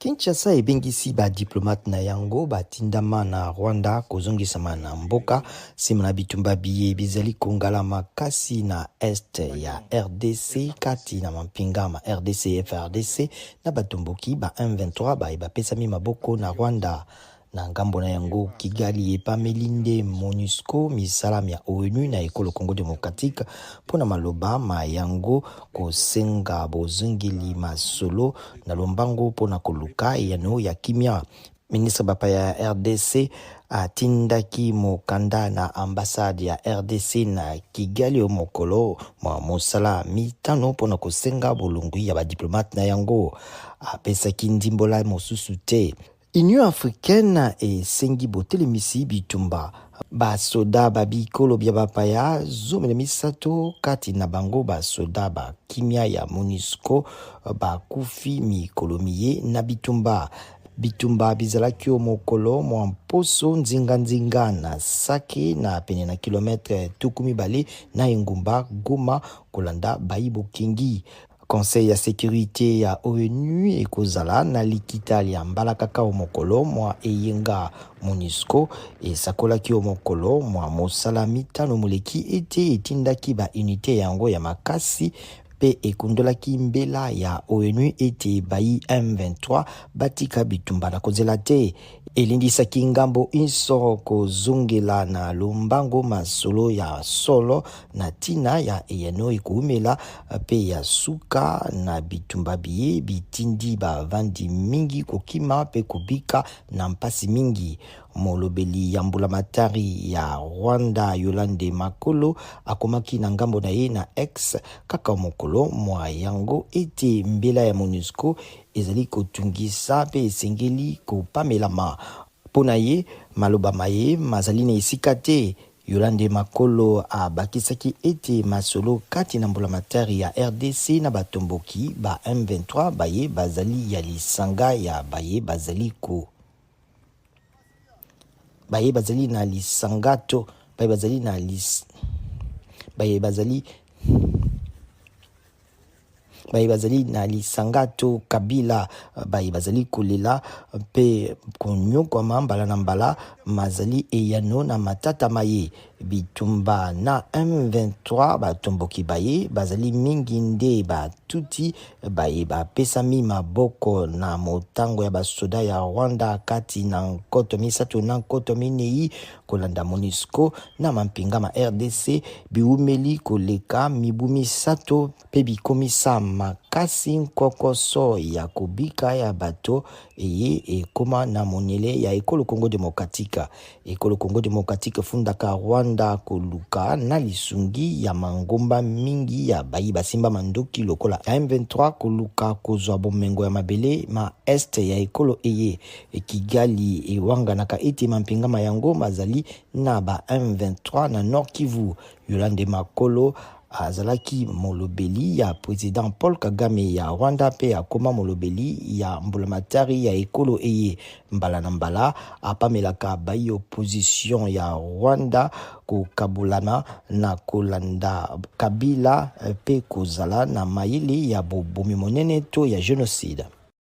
Kinshasa ebengisi ba diplomates na yango batindama na Rwanda kozongisama na mboka nsima na bitumba biye bizali kongala makasi na est ya rdc kati na mampinga ma rdc FARDC na batomboki ba M23 baye bapesami maboko na Rwanda. Na ngambo na yango, Kigali epameli nde Monusco misala mya ONU na Ekolo Congo democratique mpo na maloba ma yango kosenga bozongeli masolo na lombango mpo na koluka eyano ya kimia. Ministre bapaya ya rdc atindaki mokanda na ambassade ya rdc na Kigali o'mokolo mwa mosala mitano mpo na kosenga bolongwi ya ba diplomates na yango. Apesaki ndimbola mosusu te. Union africaine esengi botelemisi bitumba. Basoda ba bikolo bya bapaya 13, kati na bango basoda ba kimia ya Monusco, bakufi mikolo miye na bitumba. Bitumba bizalaki o'mokolo mwa mposo nzinga nzinga na Sake, na pene na kilometre 20 na engumba Goma, kolanda bayi bokengi. Conseil ya securite ya ONU ekozala na likita lya mbalakaka o'mokolo mwa eyenga. Monusco esakolaki o'mokolo mwa mosala mitano moleki ete etindaki ba unites yango ya makasi mpe ekundolaki mbela ya ONU ete bayi M23 batika bitumba na kozela te. Elendisaki ngambo inso kozongela na lombango masolo ya solo na ntina ya eyano ekoumela mpe ya suka na bitumba biye bitindi bavandi mingi kokima mpe kobika na mpasi mingi. Molobeli ya mbulamatari ya Rwanda Yolande Makolo akomaki na ngambo na ye na X kaka mokolo mwa yango ete mbela ya Monusco ezali kotungisa mpe esengeli kopamelama. Mpo na ye, maloba maye mazali na esika te. Yolande Makolo abakisaki ete masolo kati na mbulamatari ya rdc na batomboki ba M23 baye bazali ya lisanga ya baye bazali ko baye bazali na lisanga to baye bazali na lis baye bazali baye bazali na lisanga to kabila baye bazali kolela mpe konyokwama mbala na mbala mazali eyano na matata maye. Bitumba na M23 batomboki baye bazali mingi nde ba Tutsi baye bapesami maboko na motango ya basoda ya Rwanda kati na 3000 na 4000 kolanda Monusco na mampinga ma rdc biwumeli koleka mibu 3 mpe bikomisa makasi nkokoso ya kobika ya bato eye ekoma na monyele ya Ekolo Congo democratique. Ekolo Congo democratique efundaka Rwanda koluka na lisungi ya mangomba mingi ya bayi basimba mandoki lokola M23 koluka kozwa bomengo ya mabele ma est ya ekolo eye. Kigali ewanganaka ete mampinga ma yango mazali na ba M23 na Nord Kivu. Yolande Makolo azalaki molobeli ya president Paul Kagame ya Rwanda mpe akoma molobeli ya mbulamatari ya ekolo eye. Mbala na mbala apamelaka bayi opposition ya Rwanda kokabolana na kolanda Kabila mpe kozala na mayele ya bobomi monene to ya genocide.